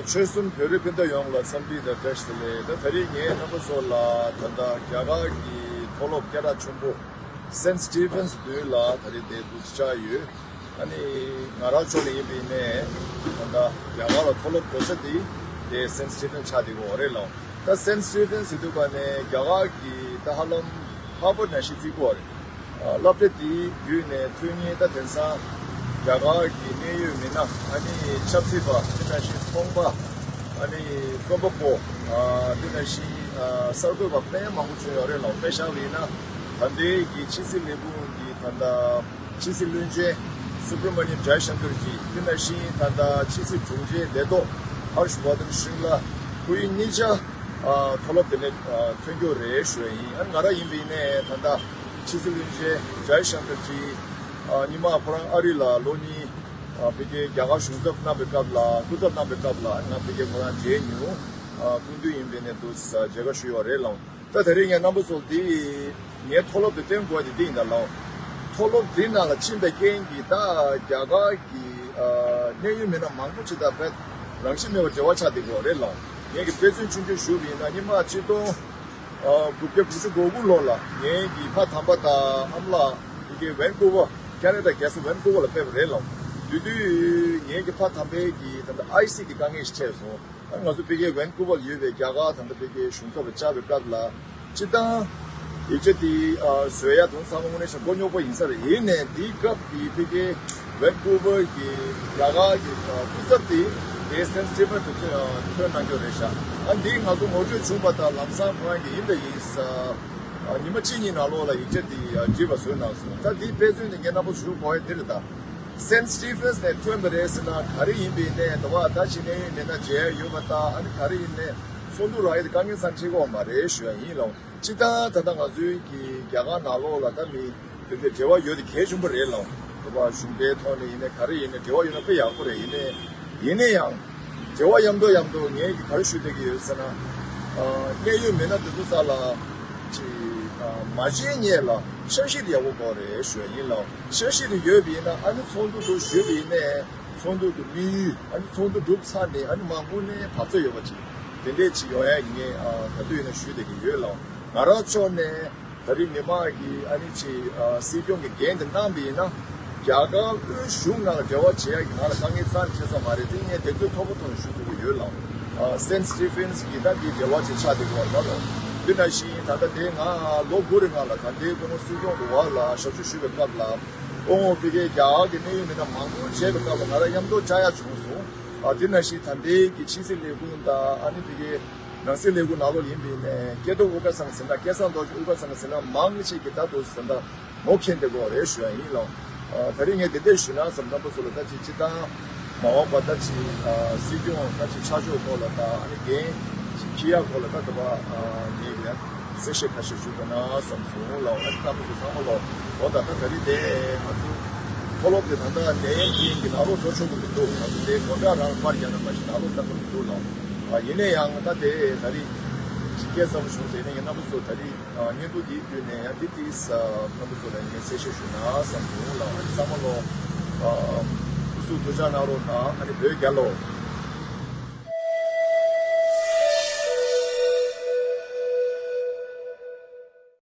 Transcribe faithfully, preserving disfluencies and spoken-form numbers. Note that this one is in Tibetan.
ཆོལ་གསུམ་བོད་རིགས་སྤུན་ཟླ་ཡོངས་ལ་འཚམས་འདྲི་དང་བཀྲ་ཤིས་བདེ་ལེགས། ད་ད་རེས་ངས་རྣམ་པ་ཚོ་ལ་ད་ལྟ་རྒྱ་གར་གྱི་མཐོ་སློབ་སྐད་གྲགས་ཆེན་པོ་Saint Stephen's མདུན་ལ་ད་རེས་འདིར་འདུག་སེ་བཅར་ཡོད། ཨ་ནི་ང་རང་ཕྱོགས་ནས་ཡིན་པ་ཡིན་ནའི་ད་ལྟ་རྒྱ་གར་ལ་མཐོ་སློབ་འགྲོ་ས་འདི་དེ་Saint Stephen's ཆགས་བསྡད་ཡོད་རེད་ལགས། ད་Saint Stephen's ཟེར་དུས་ག་ནས་རྒྱ་གར་གྱི་ད་ཧ་ལམ་ཧར་བར་ནང་བཞིན་བརྩི་དགོས་རེད། ཨ། སློབ་གྲྭ་དེའི་བརྒྱུད་ནས་ཐོན་མཁན་ད་དེང་སང་རྒྱ་གར་གྱི་གནད་ཡོད་མི་སྣ། ཨ་ནི་ཆབ་སྲིད་པ། དེ་ནང་བཞིན་ཚོང་པ། ཨ་ནི་རྩོམ་པ་པོ། ཨ། དེ་ནང་བཞིན་ཨ་གསར་འགོད་པ་དཔེ་མང་པོ་བྱུང་ཡོད་རེད་ལགས། དཔེ་བཞག་པ་ཡིན་ན་ད་ལྟའི་གི་ཕྱི་སྲིད་ལས་ཁུངས་ཀྱི་ད་ལྟ་ཕྱི་སྲིད་བློན་ཆེན་Subramaniam Jaishankar ཇི། དེ་ནང་བཞིན་ད་ལྟ་ཕྱི་སྲིད་དྲུང་ཆེ་ལས་ཐོག Harsh Vardhan Shringla། ཁོ་གཉིས་ཆ་ཨ་མཐོ་སློབ་དེ་ནས་ཨ་ཐོན་རྒྱུ་རེད་ཞུ་ཡ་ཡིན། ཨ་ནི་ང་རང་ཡིན་པ་ཡིན་ནའི་ད་ལྟ་ཕྱི་སྲིད་བློན་ཆེན་Jaishankar ཇི། ཨ། སྔོན་མ་ཁོ་རང་ཨ་རི་ལ་ལོ་གཉིས། ཨ། ཕ་གིའི་རྒྱ་གར་གཞུང་ཚབ་གནང་བའི་སྐབས་ལ། སྐུ་ཚབ་གནང་བའི་སྐབས་ལ་ང་ཕ་གིར་ཁོ་རང་མཇལ་མྱོང་། ཨ། སྐུ་མདུན་ཡིན་པ་ཡིན་ནའི་འདུག་སེ་མཇལ་ཁ་ཞུས་ཡོད་རེད་ལགས། ད་ད་རེས་ངས་རྣམ་པ་ཚོ་འདི་ངའི་མཐོ་སློབ་དེ་སྟོན་དགོས་དེ་འདི་ཡིན་ད་ལགས། མཐོ་སློབ་འདི་ནང་ལ་ཕྱིན་པའི་རྐྱེན་གྱིས་ད་རྒྱ་གར་གྱི་ཨ་གནད་ཡོད་མི་སྣ་མང་པོ་ཅིག་དང་དཔེ་རང་བཞིན་མེད་པར་འབྲེལ་བ་ཆགས་བསྡད་ཡོད་རེད་ལགས། ངས་ཀྱི་དཔེ་མཚོན་ཆུང་ཆུང་ཞུས་པ་ཡིན་ན། སྔོན་མ་ཆིག་སྟོང་ཨ་དགུ་བརྒྱ་དགུ་བཅུ་གོ་དགུ་ལོ་ལ་ངའི་གི་ཕ་དམ་པ་དང་ཨ་མ་ལགས་ཕ་གིའི་ཝན་ཀུ་ཝར། ཁེ་ན་ཌ་རྒྱལ་ས་ཝན་ཀུ་ཝར་ལ་ཕེབས་པ་རེད་ལགས། དེ་དུས་ངའི་གི་ཕ་དམ་པའི་གི་ད་ལྟ་ཨའི་སི་གི་དཀའ་ངལ་ཞིག་འཕྲད་སོང་། ཨ། ང་ཚོ་ཕ་གིའི་ཝན་ཀུ་ཝར་ལ་ཡོད་པའི་རྒྱ་གར་ད་ལྟ་ཕ་གིའི་གཞུང་ཚབ་ལ་བཅར་བའི་སྐབས་ལ། སྤྱིར་བཏང་ཡིག་ཆ་དེ་ཨ་བཟོ་ཡ་དང་ཚང་མ་དངོས་གནས་བྱས་ན་མགོ་རྙོག་པོ་ཡིན་ས་རེད། ཡིན་ནའི་དེའི་སྐབས་ཀྱི་ཕ་གིའི་ཝན་ཀུ་ཝར་གྱི་རྒྱ་གར་གྱི་ཨ་སྐུ་ཚབ་དེ་དེ་སེན་སི་ཊི་ཕན་དུ་ཐོན་ཨ་ཐོན་གནང་རྒྱུ་རེད་ཤག་ཨ། འདི་ང་ཚོ་ངོ་སྤྲོད་བྱུང་བ་དང་ལམ་སང་ཁོ་རང་གིས་ཡིན་དང་ཡིན་ས། ཨ། ཉི་མ་གཅིག་གཉིས་ནང་ལོགས་ལ་ཡིག་ཆ་འདི་ཨ་འབྲི་བ་བཟོས་གནང་སོང་། ད་འདིའི་དཔེ་མཚོན་འདི་ངས་རྣམ་པ་ཚོ་ཞུ་དགོས་ཡ་འདི་རེད་ད། སེན་སི་ཊི་ཕན་ནས་ཐོན་པ་རེད་ཟེར་ན་ག་རེ་ཡིན་པ་ཡིན་ནའི། དེ་བ་ད་ཅི་ནས་ཡིན་མིན་ན་མཇལ་ཡ་ཡོད་པ་དང་། ཨ་ནི་ག་རེ་ཡིན་ནའི་ཚོགས་འདུ་རག་ཡ་དེ་དཀའ་ངལ་ཙམ་འཕྲད་ཀྱི་ཡོད་མ་རེད་ཞུ་ཡ་ཡིན་ལགས། སྤྱིར་བཏང་ད་ལྟ་ང་ཚོའི་གི་རྒྱ་གར་ནང་ལོགས་ལ་ད་མི་དེ་འདྲའི་འབྲེལ་བ་ཡོད་དེ་གལ་ཆེན་པོ་རེད་ལགས། དེ་བ་གཞུང་འབྲེལ་ཐོག་ནས་ཡིན་ནའི་ག་རེ་ཡིན་ནའི་འབྲེལ་བ་ཡོད་ན་དཔེ་ཡག་པོ་རེད། ཡིན་ནའི་ཡིན་ནའི་ཡང་། འབྲེལ་བ་མཉམ་དུ་མཉམ་དུ་ངས་ཀྱིས་ག་རེ་ཞུ་བསྡད་ཀྱི་ཡོད་ཟེར་ན། ཨ། གནད་ཡོད་མི་སྣ་དེ་ཚོ་རྩ་ལ་ཅིག་ཨ་མ་མཇལ་སྔོན་ལ་འཆར་གཞི་དེ་ཡག་པོ་དགོས་རེད་ཞུ་ཡ་ཡིན་ལགས། འཆར་གཞི་དེ་ཡོད་པ་ཡིན་ན། ཨ་ནི་ཚོགས་འདུ་དེ་ཞུས་པ་ཡིན་ནའི་ཚོགས་འདུ་གི་དམིགས་ཡུལ། ཨ་ནི་ཚོགས་འདུ་གྲུབ་ཚར་ནས་ཨ་ནི་མར་དངོས་གནས་བབ་ཚ་ཡོད་པ་ཅིག་དེ་འདྲས་ཅིག་ཡོང་ཡ་ངས་ཨ་ག་དུས་ཡིན་ན་ཞུ་བསྡད་ཀྱི་ཡོད་ལགས། ང་རང་ཕྱོགས་ནས། ད་རེས་མི་མང་གིས་ཨ་ནི་ཅིག་ཨ་སྲིད་སྐྱོང་གི་འགན་དེ་གནང་བ་ཡིན་ན། རྒྱ་གར་དབུས་གཞུང་ནང་ལ་འབྲེལ་བ་བྱེད་ཡ་གི་ང་ལ་དཀའ་ངལ་རྩ་ནས་འཕྲད་ས་མ་རེད། དེ་ངས་དེ་ཚོའི་ཐོག་མ་ཐོག་ནས་ཞུ་ཐུབ་ཀྱི་ཡོད་ལགས། ཨ་སེན་སི་ཊི་ཕན་གྱི་ད་འདི་འབྲེལ་བ་ཅིག་ཆགས་བསྡད་ཀྱི་ཡོད་རེད་ལགས། དེ་ནང་བཞིན་ད་ལྟ་དེ་ང་ལོ་དགུ་རེ་སྔ་ལ་ད་ལྟའི་སྐུ་ངོ་སྲིད་སྐྱོང་གི་འོག་ལ་ཞབས་ཞུ་ཞུ་བའི་སྐབས་ལ། སྐུ་ངོ་ཕ་གིའི་རྒྱ་གར་གྱི་གནད་ཡོད་མི་སྣ་མང་པོ་མཇལ་བའི་སྐབས་ལ་ང་རང་མཉམ་དུ་བཅར་ཡ་བྱུང་སོང་། ཨ་དེ་ནང་བཞིན་ད་ལྟའི་གི་ཕྱི་སྲིད་ལས་ཁུངས་དང་ཨ་ནི་ཕ་གིའི་ནང་སྲིད་ལས་ཁུངས་ནང་ལོགས་ཡིན་པ་ཡིན་ནའི་སྐལ་རྡོར་དབུ་དཀར་ཚང་ཟེར་ན། སྐལ་བཟང་རྡོ་རྗེ་དབུ་དཀར་ཚང་ཟེར་ན་མང་ཆེ་གིས་ད་དུང་ཟེར་ན་ངོ་མཁྱེན་བསྡད་ཀྱི་ཡོད་རེད་ཞུ་ཡ་ཡིན་ལགས། ཨ་ད་རིང་ངས་དེ་འདྲས་ཞུས་ན་བསམ། རྣམ་པ་ཚོ་ལ་ད་ཅིག་སྤྱིར་བཏང་མ་འོངས་པ་ད་ཅིག་ཨ་སྲིད་སྐྱོང་ད་ཅིག་ཆགས་ཕྱོགས་སྐོར་ལ་དང་། ཨ་ནི་འགན་ཅིག་འཁྱེར་ཡག་སྐོར་ལ་ད་ད་བ་ཨ་ངས་ཡང་གསལ་བཤད་ཁ་ཤས་ཞུ་དགོས་ན་བསམ་སོང་ལགས། ཨ་ནི་རྣམ་པ་ཚོ་ཚང་མ་ལོ། འོ་ད་ད་ད་རིང་དེ་ང་ཚོ་མཐོ་སློབ་དེ་ད་ལྟ་ནད་ཡམས་རྐྱེན་གྱིས་ནང་ལོགས་འགྲོ་ཆོག་གི་མི་འདུག་ང་ཚོ་དེ་སྒོ་འགྲམ་རང་པར་རྒྱག་ན་མ་གཞི་ནང་ལོགས་གཏོང་གི་མི་འདུག་ལགས། ཨ་ཡིན་ན་ཡང་ད་དེ་ད་རིང་ཇི་སྐད་ཚབ་བྱུང་ཟེར་ནས་ངས་རྣམ་པ་ཚོ་ད་རིང་ཨ་བརྙན་ཐུང་འདིའི་བརྒྱུད་ནས་ཡང་འདི་ཏིས་ཨ་རྣམ་པ་ཚོ་ལ་ངས་གསལ་བཤད་ཞུ་ན་བསམ་བྱུང་ལགས། ཨ་ནི་ཚང་མ་ལོ་ཨ་སྐུ་གཟུགས་ཐུགས་ཅག་གནང་རོགས་དང་། ཨ་ནི་བོད་རྒྱལ་ལོ།